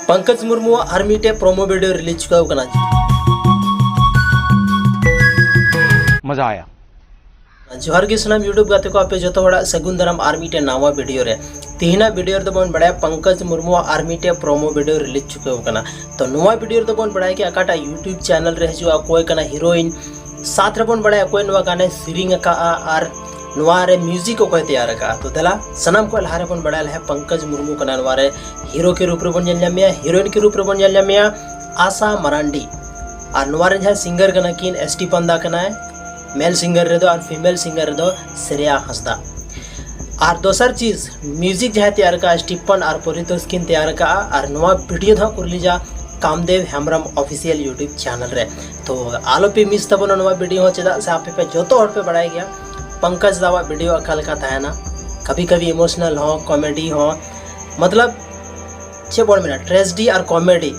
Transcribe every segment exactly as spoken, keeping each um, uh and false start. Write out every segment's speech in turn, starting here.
ᱯᱚᱝᱠᱚᱡᱽ ᱢᱩᱨᱢᱩᱣᱟᱜ ᱟᱨ ᱢᱤᱫᱴᱮᱡ promo video release ᱪᱩᱠᱟᱹᱣ ᱠᱟᱱᱟ᱾ मजा आया। ᱡᱚᱦᱟᱨ ᱜᱮ ᱥᱟᱱᱟᱢ YouTube ᱜᱟᱛᱮ ᱠᱚ, ᱟᱯᱮ ᱡᱚᱛᱚ ᱦᱚᱲᱟᱜ ᱥᱟᱹᱜᱩᱱ ᱫᱟᱨᱟᱢ ᱟᱨ ᱢᱤᱫᱴᱮᱡ ᱱᱟᱣᱟ ᱵᱷᱤᱰᱤᱭᱳ ᱨᱮ᱾ ᱛᱮᱦᱮᱧᱟᱜ ᱵᱷᱤᱰᱤᱭᱳ ᱨᱮᱫᱚ ᱵᱚᱱ ᱵᱟᱲᱟᱭᱟ ᱯᱚᱝᱠᱚᱡᱽ ᱢᱩᱨᱢᱩᱣᱟᱜ ᱟᱨ ᱢᱤᱫᱴᱮᱡ ᱯᱨᱳᱢᱳ ᱵᱷᱤᱰᱤᱭᱳ ᱨᱤᱞᱤᱡᱽ ᱪᱩᱠᱟᱹᱣ ᱠᱟᱱᱟ᱾ ᱛᱚ ᱱᱚᱣᱟ ᱵᱷᱤᱰᱤᱭᱳ ᱨᱮᱫᱚ ᱵᱚᱱ ᱵᱟᱲᱟᱭᱟ ᱠᱤ ᱚᱠᱟᱴᱟᱜ YouTube ᱪᱮᱱᱮᱞ ᱨᱮ ᱦᱤᱡᱩᱜᱼᱟ, ᱚᱠᱚᱭ ᱠᱟᱱᱟ ᱦᱤᱨᱳᱭᱤᱱ, ᱥᱟᱛ ᱨᱮᱵᱚᱱ ᱵᱟᱲᱟᱭᱟ ᱚᱠᱚᱭ ᱱᱚᱣᱟ ᱜᱟᱱᱮ ᱥᱮᱨᱮᱧ ᱟᱠᱟᱫᱼᱟ ᱟᱨ ᱱᱚᱣᱟ ᱨᱮ ᱢᱤᱭᱩᱡᱤᱠ ᱚᱠᱚᱭ ᱛᱮᱭᱟᱨ ᱟᱠᱟᱫᱼᱟ᱾ ᱛᱚ ᱫᱮᱞᱟ ᱥᱟᱱᱟᱢ ᱠᱷᱚᱱ ᱞᱟᱦᱟ ᱨᱮᱵᱚᱱ ᱵᱟᱲᱟᱭ ᱞᱟᱦᱟ ᱯᱚᱝᱠᱚᱡᱽ ᱢᱩᱨᱢᱩ ᱠᱟᱱᱟ ᱱᱚᱣᱟ ᱨᱮ ᱦᱤᱨᱳ ᱠᱮ ᱨᱩᱯ ᱨᱮᱵᱚᱱ ᱧᱮᱞ ᱧᱟᱢᱮᱭᱟ, ᱦᱤᱨᱳᱭᱤᱱ ᱠᱮ ᱨᱩᱯ ᱨᱮᱵᱚᱱ ᱧᱮᱞ ᱧᱟᱢᱮᱭᱟ ᱟᱥᱟ ᱢᱟᱨᱟᱱᱰᱤ᱾ ᱟᱨ ᱱᱚᱣᱟ ᱨᱮᱱ ᱡᱟᱦᱟᱸᱭ ᱥᱤᱝᱜᱟᱨ ᱠᱟᱱᱟ ᱠᱤᱱ ᱮᱥ ᱴᱤ ᱯᱟᱱᱫᱟ ᱠᱟᱱᱟᱭ ᱢᱮᱞ ᱥᱤᱝᱜᱟᱨ ᱨᱮᱫᱚ, ᱟᱨ ᱯᱷᱤᱢᱮᱞ ᱥᱤᱝᱜᱟᱨ ᱨᱮᱫᱚ ᱥᱨᱮᱭᱟ ᱦᱟᱸᱥᱫᱟ᱾ ᱟᱨ ᱫᱚᱥᱟᱨ ᱪᱤᱡᱽ, ᱢᱤᱭᱩᱡᱤᱠ ᱡᱟᱦᱟᱸᱭ ᱛᱮᱭᱟᱨ ᱟᱠᱟᱫᱼᱟ ᱥᱴᱤᱯᱷᱟᱱ ᱟᱨ ᱯᱚᱨᱤᱛᱳᱥ ᱠᱤᱱ ᱛᱮᱭᱟᱨ ᱟᱠᱟᱫᱼᱟ᱾ ᱟᱨ ᱱᱚᱣᱟ ᱵᱷᱤᱰᱤᱭᱳ ᱫᱚ ᱦᱟᱸᱜ ᱠᱚ ᱨᱤᱞᱤᱡᱟ Kamdev Hembrom official YouTube channel ᱨᱮ᱾ ᱛᱚ ᱟᱞᱚᱯᱮ ᱢᱤᱥ ᱛᱟᱵᱚᱱᱟ ᱱᱚᱣᱟ ᱵᱷᱤᱰᱤᱭᱳ ᱦᱚᱸ, ᱪᱮᱫᱟᱜ ᱥᱮ ᱟᱯᱮ ᱯᱮ ᱡᱚᱛᱚ ᱦᱚᱲ ᱯᱮ ᱵᱟᱲᱟᱭ ᱜᱮᱭᱟ ᱯᱚᱝᱠᱚᱡᱽ ᱫᱟᱣᱟᱜ ᱵᱷᱤᱰᱤᱭᱳ ᱚᱠᱟ ᱞᱮᱠᱟ ᱛᱟᱦᱮᱱᱟ, ᱠᱟᱵᱷᱤ ᱠᱟᱵᱷᱤ ᱤᱢᱳᱥᱚᱱᱟᱞ ᱦᱚᱸ, ᱠᱚᱢᱮᱰᱤ ᱦᱚᱸ, ᱢᱚᱛᱞᱚᱵ ᱪᱮᱫ ᱵᱚᱱ ᱢᱮᱱᱟ, ᱴᱨᱮᱡᱮᱰᱤ ᱟᱨ ᱠᱚᱢᱮᱰᱤ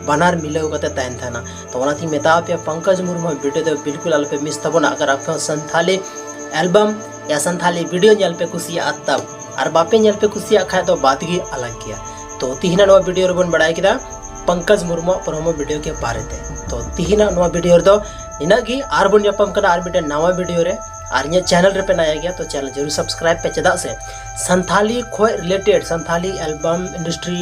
ᱵᱟᱱᱟᱨ ᱢᱤᱞᱟᱹᱣ ᱠᱟᱛᱮ ᱛᱟᱦᱮᱱ ᱛᱟᱦᱮᱱᱟ᱾ ᱛᱚ ᱚᱱᱟᱛᱤᱧ ᱢᱮᱛᱟ ᱯᱮᱭᱟ ᱯᱚᱝᱠᱚᱡᱽ ᱢᱩᱨᱢᱩ ᱵᱷᱤᱰᱤᱭᱳ ᱫᱚ ᱵᱤᱞᱠᱩᱞ ᱟᱞᱚᱯᱮ ᱢᱤᱥ ᱛᱟᱵᱚᱱᱟ᱾ ᱟᱜᱟᱨ ᱟᱯᱮ ᱦᱚᱸ ᱥᱟᱱᱛᱷᱟᱞᱤ ᱮᱞᱵᱟᱢ ᱭᱟ ᱥᱟᱱᱛᱷᱟᱞᱤ ᱵᱷᱤᱰᱤᱭᱳ ᱧᱮᱞ ᱯᱮ ᱠᱩᱥᱤᱭᱟᱜᱼᱟ ᱛᱟᱵ, ᱟᱨ ᱵᱟᱯᱮ ᱧᱮᱞ ᱯᱮ ᱠᱩᱥᱤᱭᱟᱜ ᱠᱷᱟᱡ ᱫᱚ ᱵᱟᱫ ᱜᱮ ᱟᱞᱟᱜᱽ ᱜᱮᱭᱟ᱾ ᱛᱚ ᱛᱤᱦᱤᱧᱟᱜ ᱱᱚᱣᱟ ᱵᱷᱤᱰᱤᱭᱳ ᱨᱮᱵᱚᱱ ᱵᱟᱲᱟᱭ ᱠᱮᱫᱟ ᱯᱚᱝᱠᱚᱡᱽ ᱢᱩᱨᱢᱩᱣᱟᱜ ᱯᱨᱳᱢᱳ ᱵᱷᱤᱰᱤᱭᱳ ᱠᱮ ᱵᱟᱨᱮᱛᱮ᱾ ᱛᱚ ᱛᱤᱦᱤᱧᱟᱜ ᱱᱚᱣᱟ ᱵᱷᱤᱰᱤᱭᱳ ᱨᱮᱫᱚ ᱱᱤᱱᱟᱹᱜ ᱜᱮ, ᱟᱨ ᱵᱚᱱ ᱧᱟᱯᱟᱢ ᱠᱟᱱᱟ ᱟᱨ ᱢᱤᱫᱴᱮᱱ ᱱᱟᱣᱟ ᱵᱷᱤᱰᱤᱭᱳ ᱨᱮ᱾ ᱟᱨ ᱤᱧᱟᱹᱜ ᱪᱮᱱᱮᱞ ᱨᱮᱯᱮ ᱱᱟᱭᱟ ᱜᱮᱭᱟ ᱛᱚ ᱪᱮᱱᱮᱞ ᱡᱟᱹᱨᱩᱲ ᱥᱟᱵᱥᱠᱨᱟᱭᱤᱵ ᱯᱮ, ᱪᱮᱫᱟᱜ ᱥᱮ ᱥᱟᱱᱛᱷᱟᱞᱤ ᱠᱷᱚᱡ related, Santali album industry,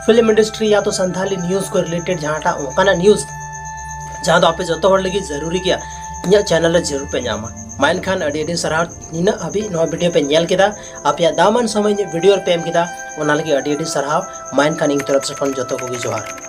film industry ᱭᱟ ᱛᱚ ᱥᱟᱱᱛᱷᱟᱞᱤ ᱱᱤᱭᱩᱡᱽ ᱠᱚ ᱨᱤᱞᱮᱴᱮᱰ ᱡᱟᱦᱟᱸᱴᱟᱜ ᱚᱱᱠᱟᱱᱟᱜ ᱱᱤᱭᱩᱡᱽ ᱡᱟᱦᱟᱸ ᱫᱚ ᱟᱯᱮ ᱡᱚᱛᱚ ᱦᱚᱲ ᱞᱟᱹᱜᱤᱫ ᱡᱟᱹᱨᱩᱨᱤ ᱜᱮᱭᱟ, ᱤᱧᱟᱹᱜ ᱪᱮᱱᱮᱞ ᱨᱮ ᱡᱟᱹᱨᱩᱲ ᱯᱮ ᱧᱟᱢᱟ᱾ ᱢᱟ ᱮᱱᱠᱷᱟᱱ ᱟᱹᱰᱤ ᱟᱹᱰᱤ ᱥᱟᱨᱦᱟᱣ ᱱᱤᱱᱟᱹᱜ ᱦᱟᱹᱵᱤᱡ ᱱᱚᱣᱟ ᱵᱷᱤᱰᱤᱭᱳ ᱯᱮ ᱧᱮᱞ ᱠᱮᱫᱟ, ᱟᱯᱮᱭᱟᱜ ᱫᱟᱢᱟᱱ ᱥᱚᱢᱚᱭ ᱤᱧᱟᱹᱜ ᱵᱷᱤᱰᱤᱭᱳ ᱨᱮᱯᱮ ᱮᱢ ᱠᱮᱫᱟ, ᱚᱱᱟ ᱞᱟᱹᱜᱤᱫ ᱟᱹᱰᱤ ᱟᱹᱰᱤ ᱥᱟᱨᱦᱟᱣ᱾ ᱢᱟ ᱮᱱᱠᱷᱟᱱ ᱤᱧ ᱛᱚᱨᱚᱯ ᱥᱮᱫ ᱠᱷᱚᱱ ᱡᱚᱛᱚ ᱠᱚᱜᱮ ᱡᱚᱦᱟᱨ᱾